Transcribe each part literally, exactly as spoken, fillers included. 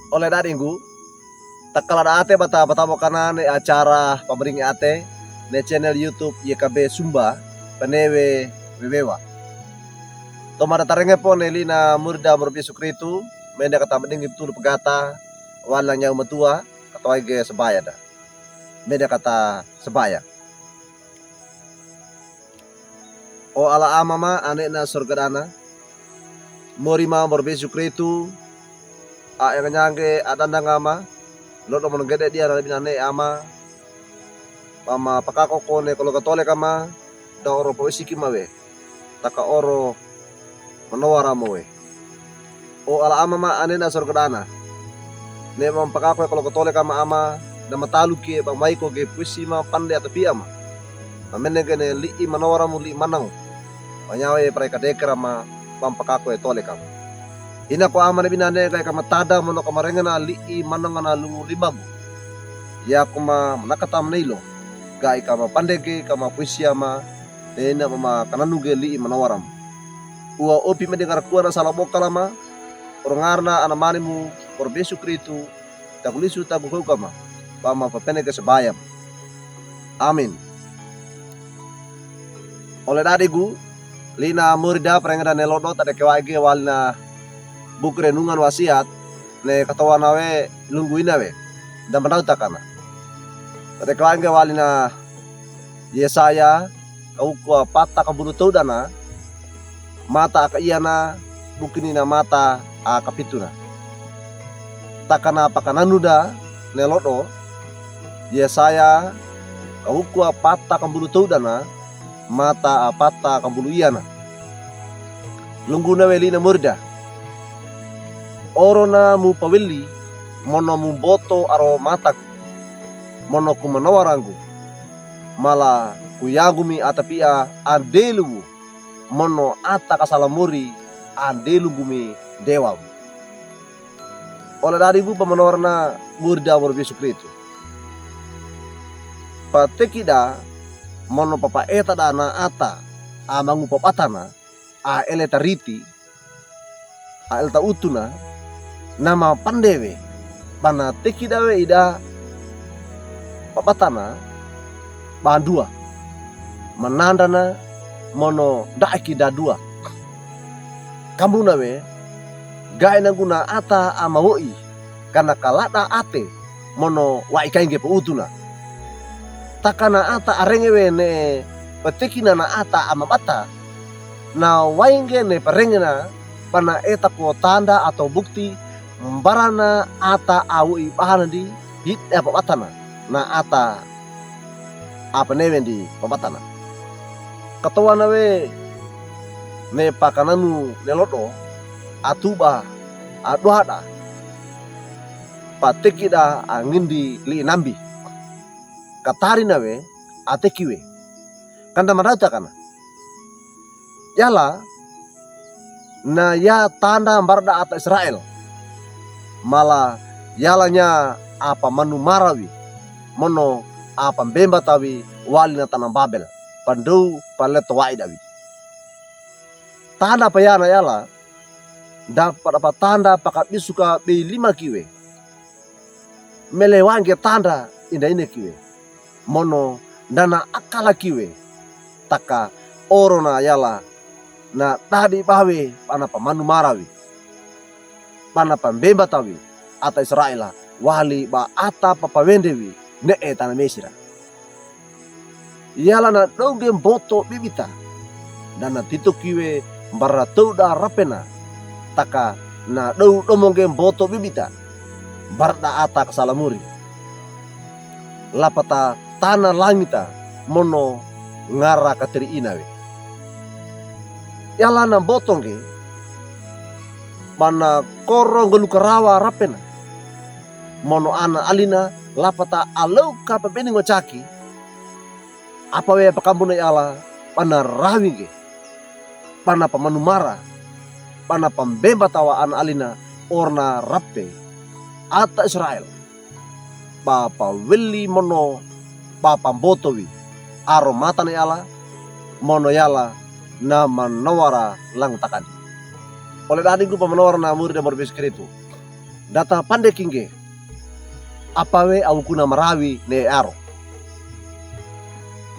Ole dadinggu, takala da ate bata, bata botana ne acara pamaringi ate ne channel YouTube Y K B Sumba, Penewe Wewewa. Toman da tarenge po ne lina murida moro Yesu Kristu, menda kata madingi tulu pagata, wali nyawe matua, kata waige sabaya da. Meda kata sabaya. O Allah Ama ma, Ane'na sorga dana. Mori ma moro Yesu Kristu, a engenyangge a dandanga ma, lodo monogede dia na lebina ne ama, pama pakako ko ne kologa toleka ma, da oro pawisiki ma we. Taka oro manowara mo we. O Allah Ama ma, Ane'na sorga dana. Ne pama pakako e kologa toleka ma ama, da mataluke pamaiko ge puisi ma pande atapia ma. Pamenege ne li'i manowara mo li'i manang. Panyawe parai kadekera ma pama pakako e toleka ma. Ina ko ama ne bina ne gae kamatada mono kamarengena li'i manang na lungu limagu. Ia ko ma manakata maneilo. Gae kamapandege kamapuisia ma, ne ina pama kananu ge li'i manowara mo. Ua opi medi ngarakua na sala bokala ma, oro ngarena Anamani mo, moro Yesu Kristu, tagu lisu tagu houka ma, pama papenege sabaya ma. Amin. Ole dadinggu, lina murida parengeda ne lodo tadeke waige wali na buku renungan wasiat, ne katowana we lunggu ina we, da mandawi takana. Tadeke waige wali na Yesaya, kauku a pata kambulu towdana, mata a kaiana, bukini na mata a kapituna. Takana pakananu da ne lodo, Yesaya, kauku a pata kambulu towdana, mata a pata kambulu iana. Lungguna we lina murida. Oro na mo paweli, mono mo boto aro mataku. Mono ku manawaranggu. Mala ku yangumi atapia andeluwu. Mono ata kasalamori andelunggumi dewamu. Ole dadinggu pamanawarana murida moro Yesu Kristu. Patekida, mono papaeta da na ata, a mangu pabatana, a ele tariti, a ele tautuna, na mapande we, bana tekida we ida pabatana, bandua. Manandana mono daiki dadua. Kambuna we, gae nangguna ata a mawo'i, kana kalada ate, mono wa'i kaingge pautuna. Takana ata arenge we ne patekina na ata a mabata, na waingge ne parengena, bana eta ko tanda ato bukti, mbarana ata a wo'i bahana di, hidda pabatana, na ata a penewe di pabatana. Katowana we ne pakananu ne lodo, a tuba, a dohada, patekida a ngindi li'i nambi. Katarina we, a teki we. Kanda mandawi takana. Yala, na ya tanda mbarda ata Israel. Mala yala nya a pamanumara wi, mono a pambembata wi wali na tana Babel, pandow paleto wa'i da wi. Tanda payana yala, da pada patanda pakabisuka bei lima ki we. Mele wangge tanda inda ine ki we. Mono dana akala ki we. Taka oro na yala na dadi bawe bana pamanumara wi. Bana pambembata wi. Ata Israela wali ba ata papawende wi. Ne'e tana Mesira. Yala na dowge mboto bibita. Dana tito ki we mbara towda rapena. Taka na dow domongge mboto bibita. Mbarda ata kasalamori. Lapata tana langita mono ngara kateri'ina we. Yala na mboto ngge. Bana koro nggalu karawa rapena. Mono ana alina lapata alowka pabeningo caki. Apa we pakambona yala bana rawi ngge. Bana pamanumara. Bana pambembata wa ana alina orna rape. Ata Israel. Ba paweli mono ba pamboto wi. Aro matana yala. Mono yala na manowara langtakani. Ole dadinggu pamanowara na murida moro Yesu Kristu. Data pande kingge, apawe awo kuna marawi ne aro.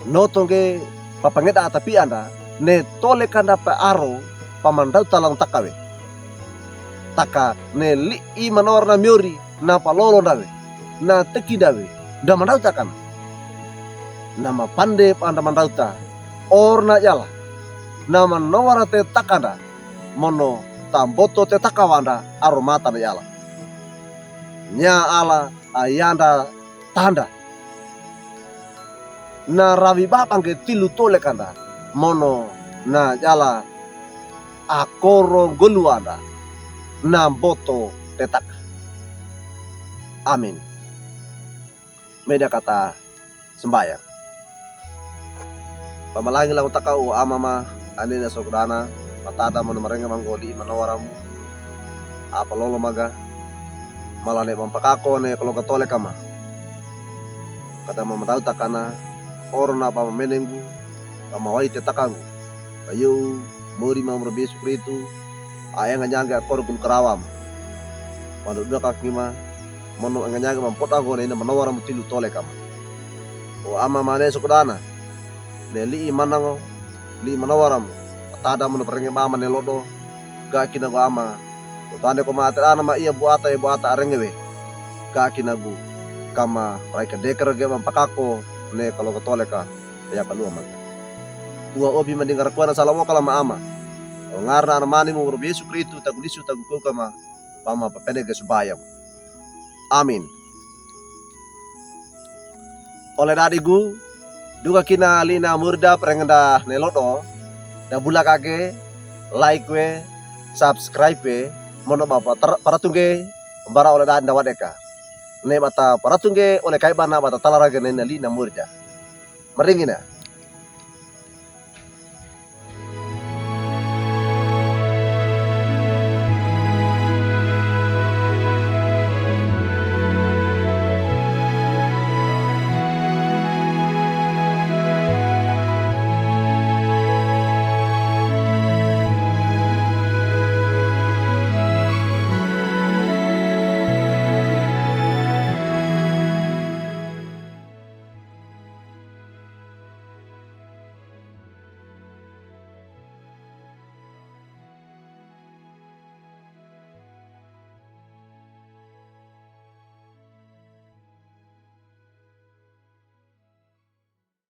Noto ngge papangeda atapianda, ne tole kanda pe aro pamandauta lang takawe. Taka ne li'i manawar na miori, na palolo ndawe, na teki ndawe, da mandauta kana. Na mapande panda mandauta, or na yala, na manawara te takanda, mono tamboto te takawanda aromata na yala. Nya ala ayanda tanda. Na rawi baba ngge tilu tole kanda, mono na yala akoro ngolu anda, na mboto te taka. Amin. Meda kata sembayang. Pamalangi lang taka o Ama ma, ane na sokdana, matada mono marenge manggo li'i manawaramu, apalolo maga, mala ne mampakako ne kaloga tole kama. Kada mamandauta kana, or na pamamenenggu, pamawai te takanggu. Kayo, mori ma moro Yesu Kristu, a enga nyangge akoro gulu karawam. Mano duna kakima, mono enga nyangge mampota nggo ne ina manawaramu tilu tole kama. O Ama ma ane sokdana, ne li'i manango, li'i manawaramu, matada mono parenge mama ne lodo, ga kinagu Ama, o tande ko ma ate dana ma iya buata, iya buata arenge we, ga kinagu, kama parai ka dekar ge mampakako ne kaloga tole ka, ya kalua maga. Ua obi mandingar kuana salawo kala ma Ama. O ngarna Anamanimu moro Yesu Kristu tagu lisu tagu kuka ma, pama papene ge subayam. Amin. Ole dadigu, duka kina li'i na murda parengenda ne lodo, da bula kage, like we, subscribe we, mono ba patar-, paratungge, mbara ole dadi ndawadeka. Ne bata paratungge, ole kai bana bata talarage ne na li'i na murda. Maringina.